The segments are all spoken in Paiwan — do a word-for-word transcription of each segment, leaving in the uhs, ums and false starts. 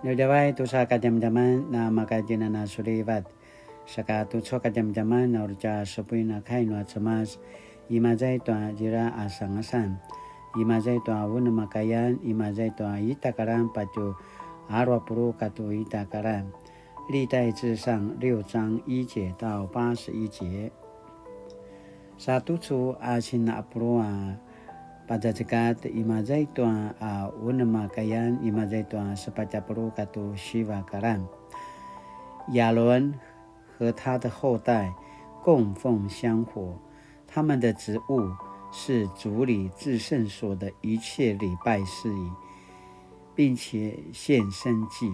Djavadjavay tusa kadjamadjaman na maka tjinana sulivat. Saka tucu kadjamadjaman na uri tja supuin a kai nua Cemas, imaza i tua zira a sangasan, imaza i tua unem a kayan, imaza i tua ita karan patju alu a puluq katua ita karan. 历代志上六章一节到八十一节。Sa tucu a sinapulu a pazazekatj imaza i tua a unem a kayan, imaza i tua sepatj a puluq katua siva karan. 亚伦和他的后代供奉香火，他们的职务是主理至圣所的一切礼拜事宜，并且献牲祭。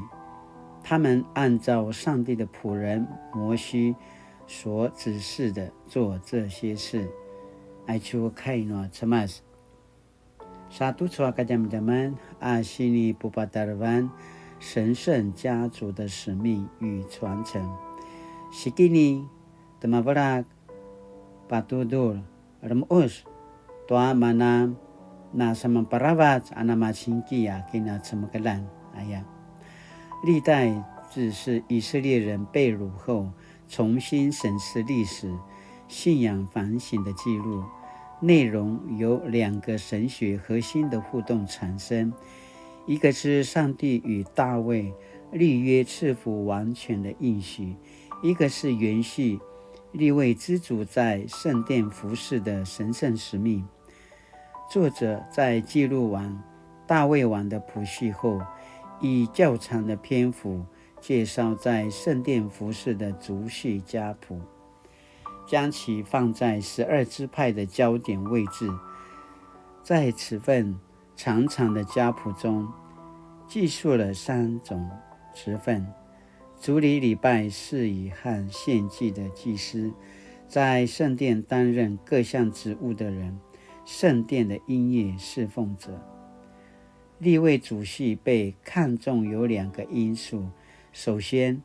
他们按照上帝的仆人摩西所指示的做这些事。Aicu kai nua Cemas. Sa tucu a kadjamadjaman a sinipupatarevan 神圣家族的使命与传承。Sikini, temavelak, patudul, remuus, tua mana na semaparavac a namacingki a kinacemekelan aya. 历代志是以色列人被掳后重新审视历史、信仰反省的记录，内容由两个神学核心的互动产生，一个是上帝与大卫立约赐福王权的应许，一个是延续利未支族在圣殿服侍的神圣使命。作者在记录完大卫王的谱系后，以较长的篇幅介绍在圣殿服侍的族系家谱，将其放在十二支派的焦点位置。在此份长长的家谱中，记述了三种职分：主理礼拜事宜和献祭的祭司，在圣殿担任各项职务的人，圣殿的音乐侍奉者。利未族系被看重有两个因素，首先，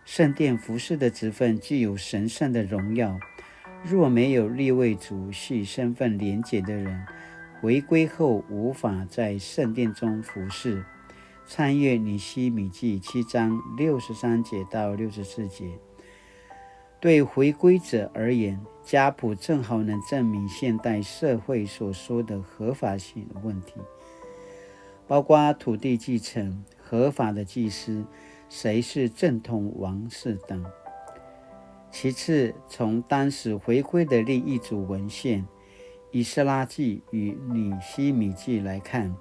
圣殿服侍的职分具有神圣的荣耀，若没有利未族系身份连结的人，回归后无法在圣殿中服侍。参阅尼希米记七章六十三节到六十四节。对回归者而言，家谱正好能证明现代社会所说的合法性的问题，包括土地继承、合法的祭司、谁是正统王室等。其次，从当时回归的另一组文献——以斯拉记与尼希米记来看，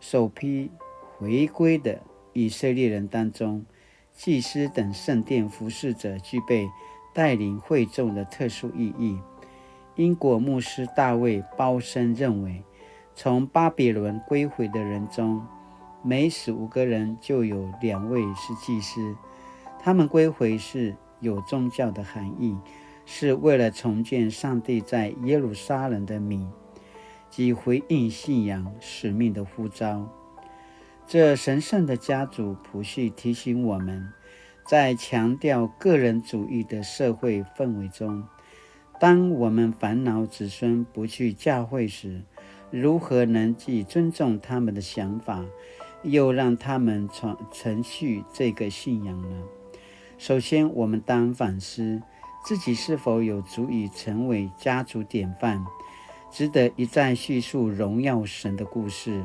首批回归的以色列人当中，祭司等圣殿服侍者具备带领会众的特殊意义。英国牧师大卫·包森认为，从巴比伦归回的人中，每十五个人就有两位是祭司。他们归回是有宗教的含义，是为了重建上帝在耶路撒冷的名，及回应信仰使命的呼召。这神圣的家族谱系提醒我们，在强调个人主义的社会氛围中，当我们烦恼子孙不去教会时，如何能既尊重他们的想法，又让他们传，承续这个信仰呢？首先，我们当反思自己是否有足以成为家族典范，值得一再叙述荣耀神的故事。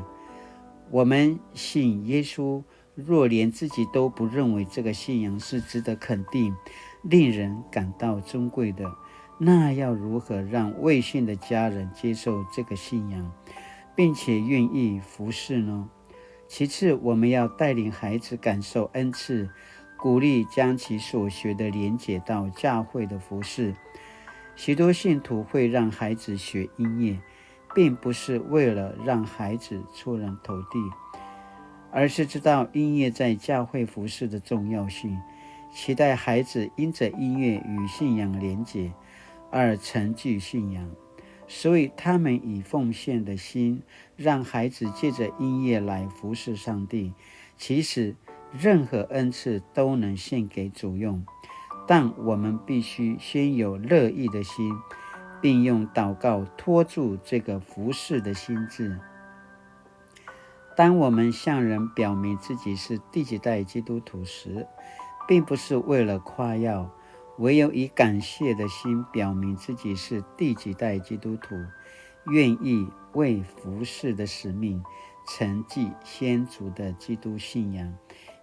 我们信耶稣，若连自己都不认为这个信仰是值得肯定、令人感到尊贵的，那要如何让未信的家人接受这个信仰，并且愿意服侍呢？其次，我们要带领孩子感受恩赐，鼓励将其所学的连结到教会的服侍。许多信徒会让孩子学音乐，并不是为了让孩子出人头地，而是知道音乐在教会服侍的重要性，期待孩子因着音乐与信仰连结，而承继信仰。所以他们以奉献的心，让孩子借着音乐来服侍上帝。其实，任何恩赐都能献给主用，但我们必须先有乐意的心，并用祷告托住这个服侍的心志。当我们向人表明自己是第几代基督徒时，并不是为了夸耀，唯有以感谢的心表明自己是第几代基督徒，愿意为服侍的使命承继先祖的基督信仰，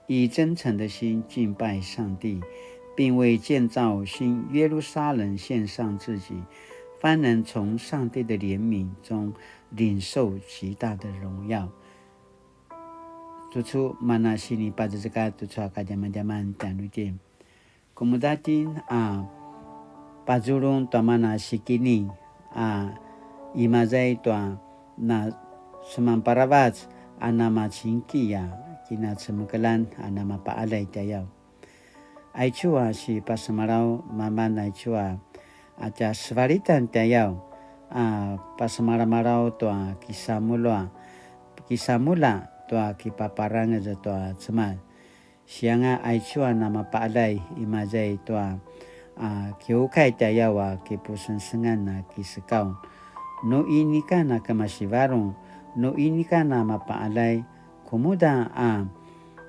以真诚的心敬拜上帝，并为建造新耶路撒冷献上自己，方能从上帝的怜悯中领受极大的荣耀。Tucu mana sinipazazekatj tucu a kadjamadjaman tjanuitjen. Kemuda itjen a pazulung tua mana sikini a imaza i tua na semanparavac a namacingki a kinacemekeljan a namapaqaljay tjayaw. Aicu a sipasemalaw maman aicu a, a tja sevalitan tjayaw, a pasemalamalaw tua kisamulja, kisamulja tua kipaparangez tua Cemas. Sianga aicu a namapaqaljay imaza i tua, a, kiukai tjayaw a kipusengsengan a kisekaulj. Nu inika na kemasivarung, nu inika na mapaqaljay, kemuda a,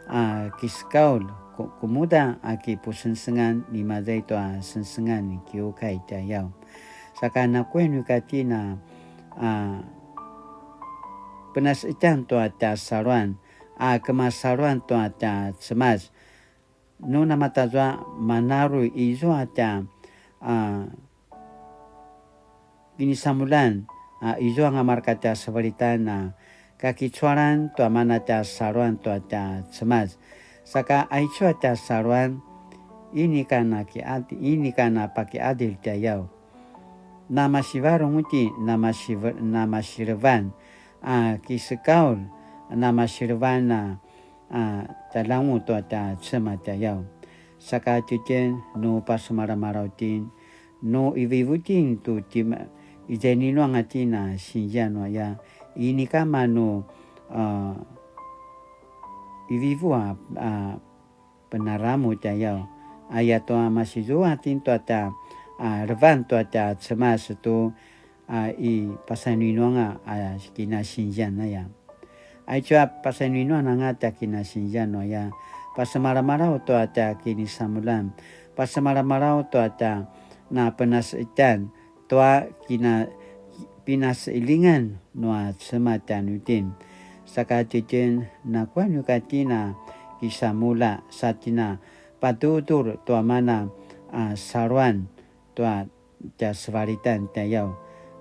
a, kisekaulj, ku-, kemuda a kipusengsengan imaza i tua sengsengan kiukai tjayaw. Saka nakuya nu ika itjen a, a, penaseqetjan tua tja saluan, a kemasaluan tua tja Cemas. Nu namayatazua manaruy izua tja, a, kinisamuljan, a, izua nga mareka tja sevalitan a kakicualan tua mana tja saluan tua tja Cemas. Saka aicu a tja saluan, inika na kiqad-, inika na pakiqadilj tjayaw. Namasivarung itjen, namasive-, namasilevan, a, kisekaulj, namasilevan, a, a, tjalangu tua tja Cemas tjayaw. Saka tjitjen nu pasemalamalaw itjen, nu ivivu itjen tu tima-, izua inuanga itjen a sinzia nu aya, inika manu, a, ivivu a, a, penaramu tjayaw. Ayatua masizua itjen tua tja, a, levan tua tja Cemas tu, a, i pasainuinuanga a kinasinzian aya. Aicu a pasainuinuan anga tja kinasinzian nu aya, pasemalamalaw tua tja kinisamuljan, pasemalamalaw tua tja napenaseqetjan, tua kina-, pinaseqeljingan nua Cemas tjanuitjen. Saka tjitjen nakuya nu ika itjen a kisamulja sa itjen a patutur tua mana, a, saluan tua tja sevalitan tjayaw,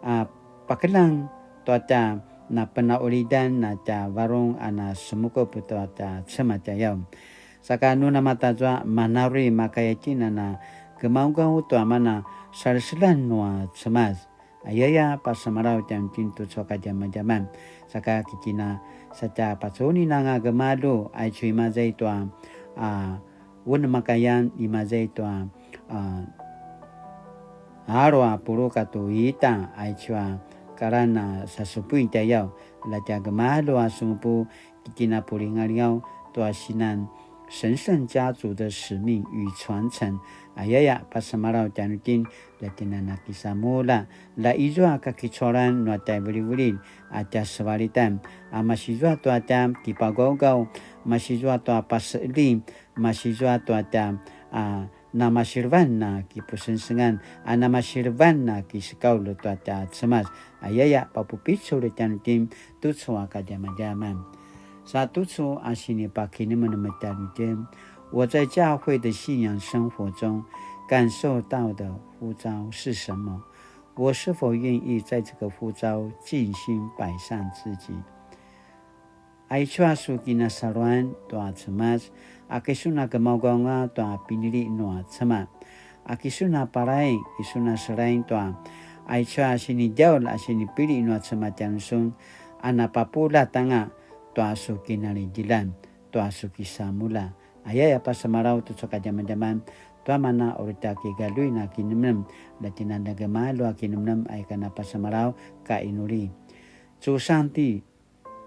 a, pakeljang tua tja napenaqulidan na tja varung a na semukup tua tja Cemas tjayaw. Saka nu namayatazua manaruy makaya itjen a na gemaugaw tua mana saleselan nua Cemas. Ayaya pasemalaw tjanuitjen tucu a kadjamadjaman. Saka ki itjen a sa tja pacunin anga gemalju, aicu imaza i tua, a, unem a kayan imaza i tua, a, alu a puluq katua ita, aicu a kalan a sasupuin tjayaw, la tja gemalju a semupu ki itjen a pulingalingaw tua sinan 神圣家族的使命与传承. Ayaya pasemalaw tjanuitjen, la itjen a na kisamulja, la izua kakicualan nua tja veliveli a tja sevalitan, a masizua tua tja kipagaugaw, masizua tua paseqeljing, masizua tua tja, a, namasilevan a kipusengsengan, a namasilevan a kisekaulj tua tja Cemas. Ayaya papupicul tjanuitjen tucu a kadjamadjaman. Sa tucu a sinipakinemenem tjanuitjen, 我在教会的信仰生活中感受到的呼召是什么？我是否愿意在这个呼召尽心摆上自己？ Aicu a su kinasaluan tua Cemas, a ki su na gemaugaw anga tua pinili nua Cemas. A ki su na palai, ki su na selai tua, aicu a sinidjaul a sinipili nua Cemas tjanusun, a na papuljat anga tua su kinalidjilan, tua su kisamulja. Ayaya pasemalaw tucu a kadjamadjaman, tua mana uri tja kigaljuin a kinemnem, la itjen a na gemalju a kinemnem, aya ken a pasemalaw ka inuli. 主上帝，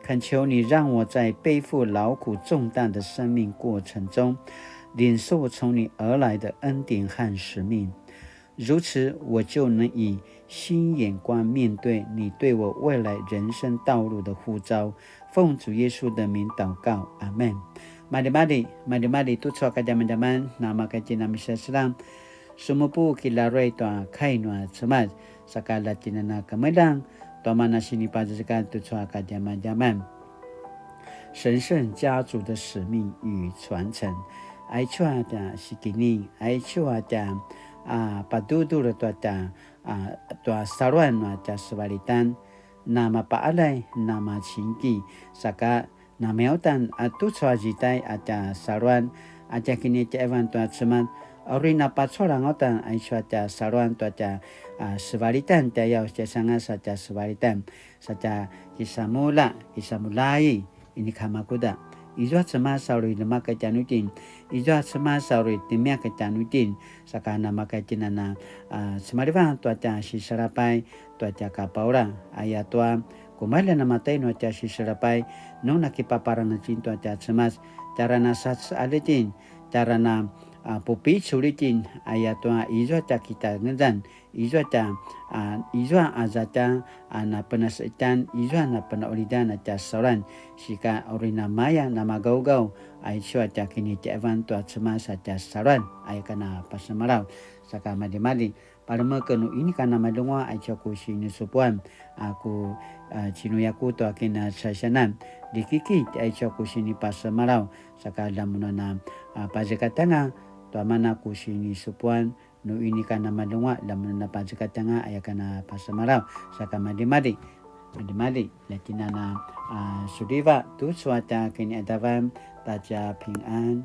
恳求你让我在背负劳苦重担的生命过程中，领受从你而来的恩典和使命。如此，我就能以新眼光面对你对我未来人生道路的呼召，奉主耶稣的名祷告，阿门。Maljimalji, maljimalji tucu a kadjamadjaman, namakatjinana misaselang, semupu kilaruay tua kai nua Cemas, saka ljatjinana kemeljang, tua mana sinipazazekatj tucu a kadjamadjaman. 神圣家族的使命与传承。Aicu a tja sikini, aicu a tja, a, padudul tua tja, a, tua saluan nua tja sevalitan, namapaalay, namacingki, saka namiyautan a tucu a zidai a tja saluan, a tja kinitjaivan tua Cemas, a uri napacualangutan aicu a tja saluan tua tja, a, sevalitan tja yaus tja sangas a tja sevalitan. Sa tja kisamulja, kisamulja i, inika makuda. Izua Cemas a uri lemakay tjanuitjen, izua Cemas a uri temiakay tjanuitjen, saka namakay tjinana, a, semaliva tua tja siselapay, tua tja kapaula, ayatua, kumalja namatay nua tja siselapay, nu nakipaparangez itjen tua tja Cemas, tjara na sacealj itjen, tjara na, a, pupicul itjen, ayatua, izua tja kitangezan, izua tja, a, izua aza tja, a, napenasetan, izua napenaulidan a tja saluan, sika uri namaya namagaugaw, aicu a tja kinitjaivan tua Cemas a tja saluan, aya ka na pasemalaw, saka maljimalji, palemeken nu inika namaljenguaq aicu a ku sinisupuan, a, ku, a, cinuyaku tua kinacasiyanan, likiki, aicu a ku sinipasemalaw, saka ljamunana, a, pazekatanga, tua mana ku sinisupuan, nu inika namaljenguaq, ljamunana pazekatanga, aya ka na pasemalaw, saka maljimalji, maljimalji, ljatjinana, a, suliva, tucu a tja kiniadavan, ta tja pingan.